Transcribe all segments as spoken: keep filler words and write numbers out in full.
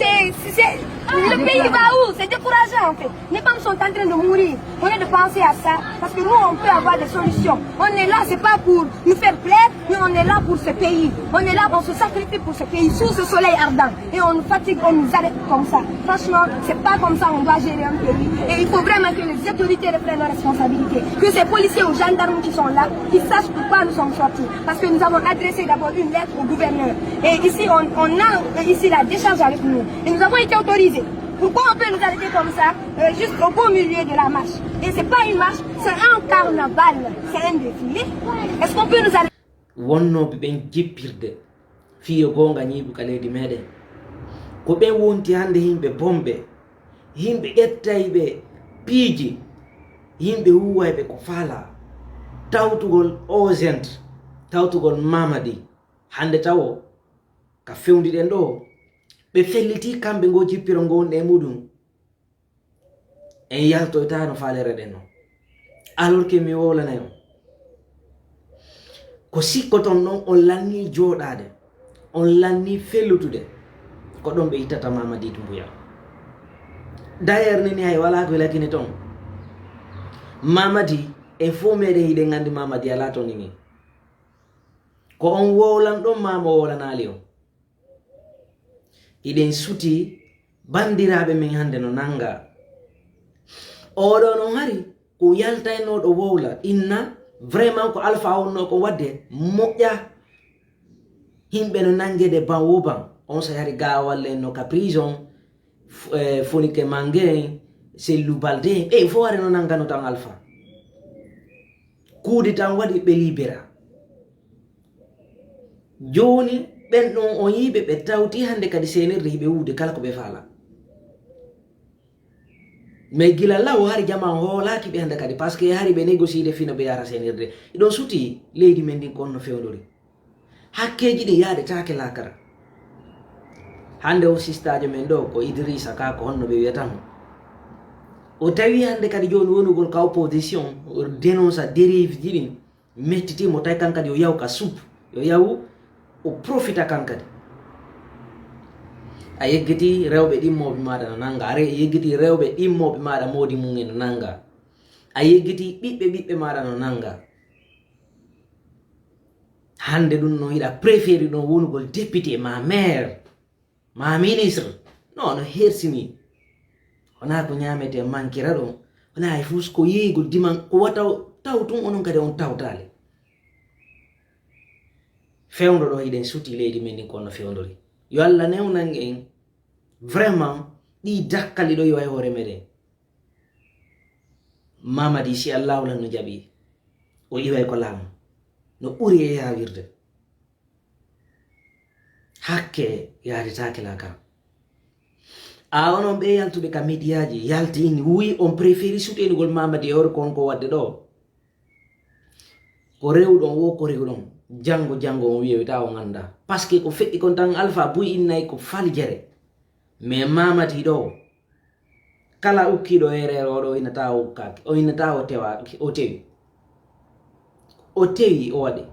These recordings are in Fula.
C'est, c'est, le pays va où? C'est décourageant en fait. Les femmes sont en train de mourir. On est de penser à ça parce que nous, on peut avoir des solutions. On est là, c'est pas pour nous faire plaire, mais on est là pour ce pays. On est là, on se sacrifie pour ce pays sous ce soleil ardent. Et on nous fatigue, on nous arrête comme ça. Franchement, c'est pas comme ça on doit gérer un pays. Et il faut vraiment que les autorités reprennent leurs responsabilités. Que ces policiers ou gendarmes qui sont là, qu'ils sachent pourquoi nous sommes sortis. Parce que nous avons adressé d'abord une lettre au gouverneur. Et ici, on, on a ici la décharge avec nous. Et nous avons été autorisés. Pourquoi on peut nous arrêter comme ça, euh, juste au beau milieu de la marche? Et c'est pas une marche, c'est un carnaval, c'est un défilé. Est-ce qu'on peut nous arrêter? Wonnooɓe ɓen jippirde fiyo goonga ñiiɓu ka leydi meɗen, ko ɓen wonti hannde yimɓe bomɓe, yimɓe ƴettayɓe piiji, yimɓe huwayɓe ko faalaa, tawtugol Ozent, tawtugol Mamadi. Hannde tawo ka fewndi ɗen ɗo, ɓe felliti kamɓe ngo jippiro ngo wonɗe e muɗum. En yaltoytaano faalereɗen non. Alors que mi wowlanay on. Ko sikkoton non, on lanni jooɗaade, on lanni fellutude, ko ɗon ɓe ittata Mamadi Doumbouya. D'ailleurs, nini hay walaa ko lakini ton. Mamadi, en fof meɗen hiɗen anndi Mamadi alaa ton nini. Ko on wowlan ɗon maa mo wowlanaali on. Hiɗen suti banndiraaɓe men hannde no nannga. Oɗo non hari ko yaltaynooɗo wowla, inna vraiment ko Alpha wonnoo ko waɗde moƴƴa. Yimɓe no nanngede ban wo ban. On so hari gaawal en no ka prison, f-, eh, Fonike Mange, Sellu Balde, ɓe fof hari no nanngano tan Alpha. Kuude tan waɗi ɓe libéra. Jooni ɓen ɗon on yiiɓe ɓe tawti hannde kadi seenirde hiɓe wuude kala ko ɓe faala. Mais gila law hari jama on hoolaaki ɓe hannde kadi, parce que hari ɓe négociide fino ɓe yahata seenirde. Ɗon suti leydi men ndin ko on no fewndori. Hakkeeji ɗi yaadetaake laakara. Hannde o sistaajo men ɗo ko Idrissa ka, ko honno ɓe wiyata mo. O tawi hannde kadi jooni wonugol ka opposition, o dénonce dérive ji ɗin. Mettiti mo, tawi kan kadi yo yaw ka sup, yo yaw o profita kan kadi. A yeggiti rewɓe ɗimmooɓe maaɗa no nannga, a re-, yeggiti rewɓe ɗimmooɓe maaɗa moodi mum en no nannga, a yeggiti ɓiɓɓe ɓiɓɓe maaɗa no nannga. Hannde ɗum no hiɗa préféré ɗon wonugol député ma maire. Ma ministre, non, no hersini. Wonaa ko ñaametee mankira ɗum. Wonaa hay fus ko yeeygol diman, ko wata taw tun onon kadi on tawtaali. Fewndo ɗo hiɗen suti leydi men ndin ko no fewndori. Yo Allah newnan en vraiment ɗi dakkali ɗo yo e hoore meɗen. Mamadi, si Allahu lan no jaɓi, o iway ko laamu. No ɓuri e yawirde. Hakke yaadetaake laakara. A onon ɓe yaltuɓe ka midiyaaji, yalti in, wi on préféri sutenugol Mamadi e hoore ko on ko waɗde ɗo. Ko rewɗon wo ko rewɗon. Janngo, janngo on wiya wita on annda. Parce que ko feƴƴi kon tan Alpha Buy innay ko faljere. Mais Mamadi ɗo, kala ukkiiɗo e reere oɗo, o innata o ukkaaki, o innata o tewaaki, o tewi. O tewi, o waɗi.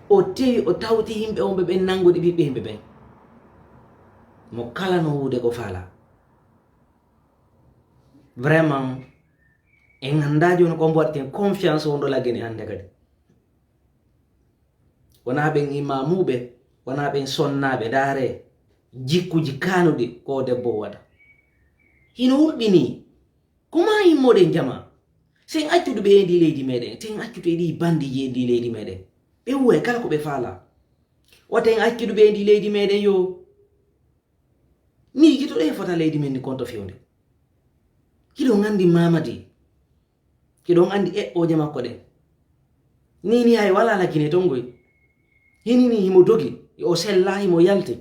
O tewi, o tawti yimɓe on ɓe ɓen nanngude ɓiɓɓe yimɓe ɓen. Mo kala no wuude ko faala. Vraiment, en anndaa jooni ko mbo waɗten confiance wonɗo laggini hannde kadi. Wonaa ɓen imaamuuɓe, wonaa ɓen sonnaaɓe, ndaaree jikkuuji kaanuɗi ko o debbo o waɗa. Hino hulɓinii. Ko maa immoɗen jama. Sen accudu ɓe e ndi leydi meɗen, sen accudu e ɗi bandiiji e ndi leydi meɗen. Ɓe uwa e kala ko ɓe faala. Wata en accudu ɓe e ndi leydi meɗen yo. Miijitoɗen fota leydi men ndi konto fewde. Hiɗon anndi Mamadi. Hiɗon anndi eɓɓooje makko ɗen. Ni ni hay walaa la Guinée ton ngoy. Hini ni himo dogi, o sella, himo yalti.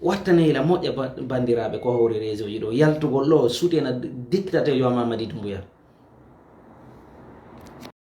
Wattanee la moƴƴa ba-, banndiraaɓe ko hawri réseau ji ɗo. Yaltugol ɗo sutena dictateur yo Mamadi Doumbouya.